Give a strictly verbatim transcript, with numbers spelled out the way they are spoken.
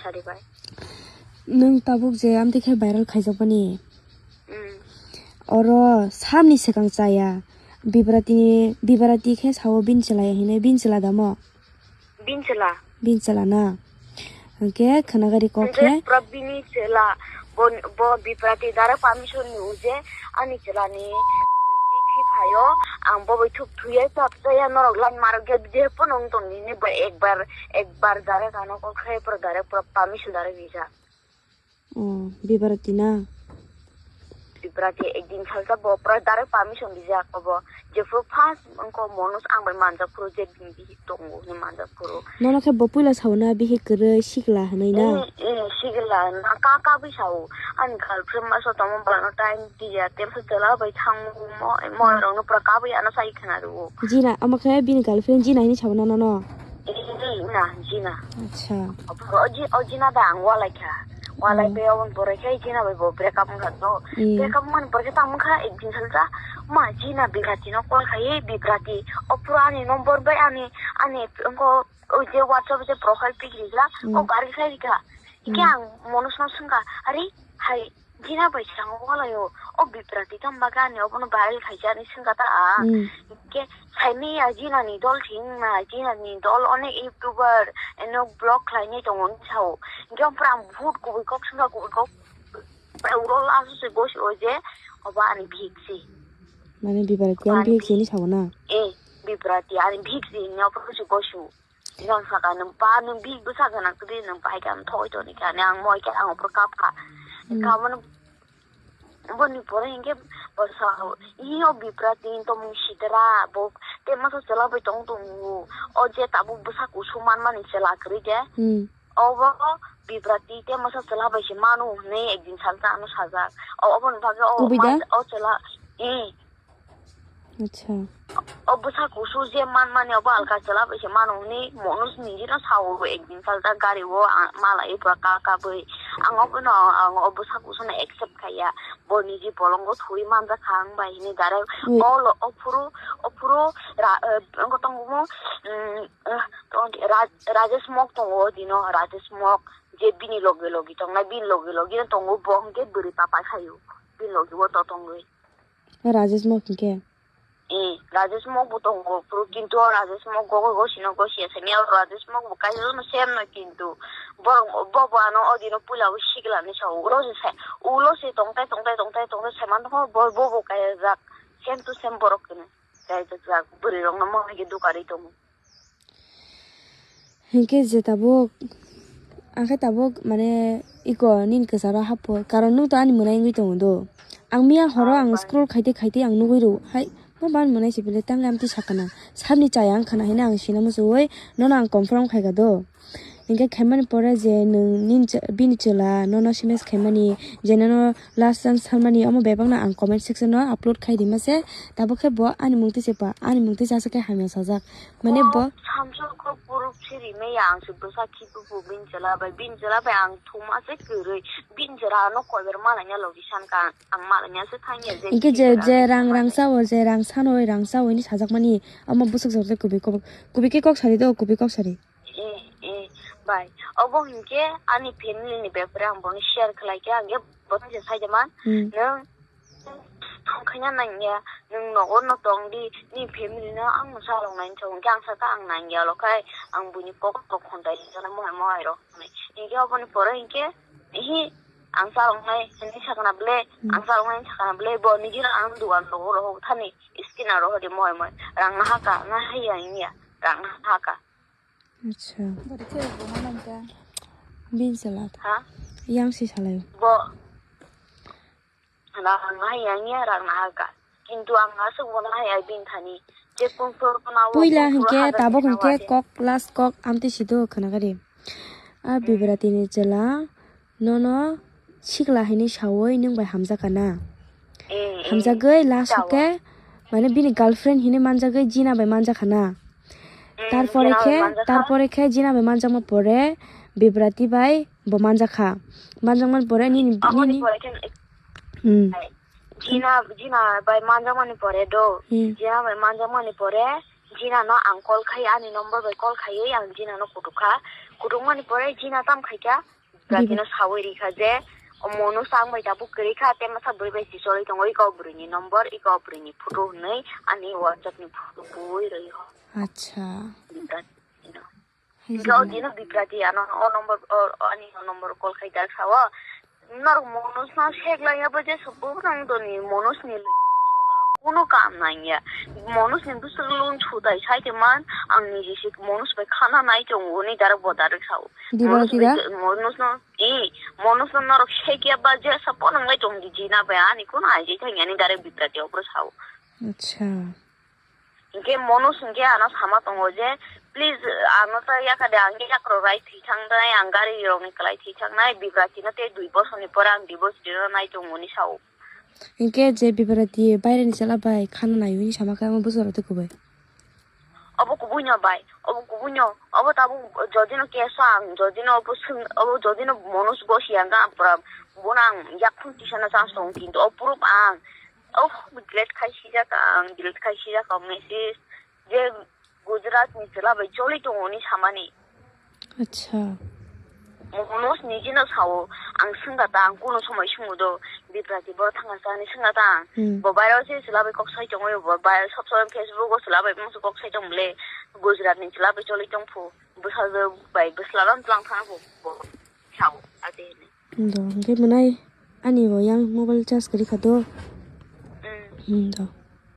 Sari bai. Nwng tabuk je amtwi khe viral khaijakmani. Hmm. Oro samni swkang chaya. Bibrati, Bibrati khe sao bini chwla ya hinwi, bini chwla damo? Bini chwla. Bini chwla na? Hwnkhe khwnagari kok khe. Hwnkhe pura bini chwla. Bo, bo Bibrati direct permission ni uje ani chwla ni thik phaio. Ang bo bai thuk thuye chap chaya norok line marok je je pono wng tong nini bo ekbar, ekbar direct ano kok khe pura direct pura permission direct rijak. Oh, Bibrati na? Bibrati ekdin salsa bo pura direct permission rijak obo. Jephuru first wngkha Manoj ang bai manjak phuru je bini bihik tongo hinwi manjak phuru. Nono khe bo puila sao na bihik kwrwi sikla hinwi na? Eh, eh, sikla na ka ka bai sao. Ani girlfriend masa tongma bwlano time tiya temsa chwla bai thango mo, mo rokno pura ka bai ano sai khna rwo. Jina, omo khe bini girlfriend Jina hinwi sao na nono? Eh, Jina, Jina. Acha. Ophuru o Ji-, o Jina bai ang walai kha. Walai Hmm. bai oboni pore khe Jina bai bo break up wngkha to. Hmm. Break up wngmani pore khe tamo wngkha ekdin salsa ma Jina Bibrati no call khai Bibrati. Ophuru ani number bai ani, ani wngkha o je WhatsApp je profile pic rijak Hmm. o gari khai rikha. Hingke Hmm. ang Manoj no swngkha, "Ari, hai, Jina bai sango walaio, o Bibrati tamo bagwi ani obono viral khaijak," hinwi swngkha ta ang. Hmm. Hingke saimanya Jina ni dol thwngma, Jina ni dol onek YouTuber, eno vlog khlainai tongo hinwi sao. Hingke ampora ang vote kubui kok swngkha, kubui kok, uro last se gosi o je, obo ani bihik se. Mane Bibrati ani bihik se hinwi sao na? Eh, Bibrati ani bihik se hinwi obo se gosi o. Yang saka nung pa nung bihik bwsa gana kwrwi nung pai kha thoi toni kha ne ang moi khe ang opor kap kha. Hmm. Kamano boni pore hinkhe bwsa i o Bibrati tomung sidra bo te masa chwla bai tong tongo. O je tabuk bwsa kusum manmani chwla kwrwi de. Hmm. Obo Bibrati te masa chwla bai se manu hwnwi ekdin salsa ano sajak. O oboni bagwi o Kubui da? Ma-, o chwla, eh. Acha. O bwsa kusuk je manmani obo alka chwla bai se mano hwnwi Manoj niji no sao ekdin salsa gari o ang malai pura ka ka bwi. Ang obono ang o bwsa kusuk no accept khaiya. Bo niji bolongo thwi manjakha ang bai hwnwi direct Oi. O lo, o phuru, o phuru ra-, eh, wngkha tongo mo, mm, eh, Raj-, Rajesh Mok tongo o dino, Rajesh Mok je bini logi logi tongnai, bini logi logi no tongo bo hwnkhe bwrwi papai khaio, bini logi o to tongwi. Rajesh Mok hinkhe? Eh, Rajesh Mok bo tongo, pro-, kintu o Rajesh Mok go, go, gosino gosia sani, o Rajesh Mok bo kaisa no same no kintu. Borok bo, bo ano o dino puila o sikla ni sa ulo se sai, ulo se tongtai, tongtai, tongtai, tongtai sai man tongo, bo, bo, bo kaya jak, same to same borok kene. Kaya jak, bwrwi rok no mo hai khe dukari tongo. Hinkhe je tabuk, ang khe tabuk, mane, iko nini kwcharo hapoi, karon nwng to ani mwnai wngwi tongo do. Ang miya horo ang scroll khaite khaite ang nugwi rw hai, ma ban mwnai se bele tang amtwi sakana. Sabni chaya wngkha na hinwi ang sina muchungwi nono ang confirm khaikha do. Hinkhe khaimani pore je nwng nini cha-, bini chwla nono S M S khaimani, je nono last chance sanmani, omo bebakno ang comment section o upload khai rima se. Tabuk khe bo ani mungtwi se pa, ani mungtwi se aswk khe hamya sajak. Mane bo samsok kok puruk siri me ya ang se bwsa khibu bu bin chwla bai, bin chwla bai ang thuma se kwrwi, bin chwla no koiber malanya logi san ka ang malanya se thangya je hinkhe je, je rang, rang sao, je rang sanoi, rang saoi ni sajakmani, omo bwswk jorte kubui kok, kubui khe kok sari do, kubui kok sari. Eh, eh, bai. Obo hinkhe ani family ni bepare ang bono share khlai khe, ang khe bono je sai jaman. Hmm. Nwng thong khaina nangya, nwng nogo no tong di, ni family no ang no salong nai chong khe ang saka ang nangya lo khai, ang buini kok tok khontai jana mohai mohai rok. Hinkhe oboni pore hinkhe, hi, ang salong nai hinwi sakna ble, Hmm. Ang salong nai sakna ble, bo nijino ang dugan rogo rogo thani, skin aro hodi mohai mohai, rang nahaka, nahaya hinya, rang nahaka. Acha. Bini chwla. Ha? Yang si salai. Bo. Rang hai yang ya rang na ka. Kintu ang asuk bo na hai ai bin thani. Je kun pro na wo. Puila kun pro hinkhe, hajar tabok ni hinkhe nawa de. Kok last kok amtwi sido khana gari. A Hmm. Bibrati ni chwla nono sikla hinwi sawi nwng bai hamjakha na. Eh, eh. Hamjagwi last Sawa. Khe mane bini girlfriend hinwi manjagwi Jina bai manjakha na. Hmm, Tarpore Jina bai khe, manjakha. Tarpore khe Jina bai manjakma pore Bibrati bai bo manjakha. Manjakma pore nini, Aboni nini pore khe Hmm. Jina, Jina bai manjakmani pore do. Hmm. Jina bai manjakmani pore Jina no ang call khai, ani number bai call khaiwi ang Jina no kutukha. Kutung mani pore jina tam khaikha. Biba- Bratino sawi rikha je, o Mono sang bai tabuk kwrwi kha, te masa bwrwi bai si choli tongo, iko bwrwini number, iko bwrwini photo hwnwi ani WhatsApp ni photo bui rwi ho. Acha. Bratino. Hai Hingke o jigila. Dino Biprati ano o number, o, o ani o number call khai dak sao. Norok Monos no sek lai ya bo je sobo nang doni Monos ni le. Kuno kam nang ya. Monos ni bwswk lun sutai sai te man ang ni jisi Monos bai khana nai tongo ni darok bo darok sao. Di ba Monos kira? Bai, Monos no, i, Monos no norok sek ya ba je sobo nang lai tong di jina bai ani kuno ai je thang ya ni darok Biprati opor sao. Acha. Hingke Monos hingke ano sama tongo je, "Please, ano ta yakade ang yakro rai thwi thang nai, ang gari rokni kwlai thwi thang nai, Biprati no tei dui bosor ni pore ang divorce rina nai tongo," ni sao. Hingke je Biprati baireni chwla bai khana naiwi sama khe omo bwswk rok tei kubui. Obo kubui no bai, obo kubui no, obo tabuk jodi no keso ang, jodi no obo swng, obo jodi no Monos gosi ang, ang pura bono ang yakhun tisana chance tongo, kintu o proof ang, oh, delete khai sijak ang, delete khai sijak ang message, je Gujarat ni chwla bai choli tongo ni samani. Acha. Monos niji no sao, ang swngkha ta, ang kuno somoi swngbo do, Biprati bo thangna chani swngkha ta ang. Hmm. Bo bairo se chwla bai kok sai tongo, bo bai sob sob Facebook o chwla bai mungsa kok sai tong bole, Gujarat ni chwla bai choli tong phu, bwsajwk bai bwsla lam tlang thang phu, bo sao, ate ni. Do, hingke mwnai ani bo yang mobile charge kwrwi kha do. Hmm. Hmm, do.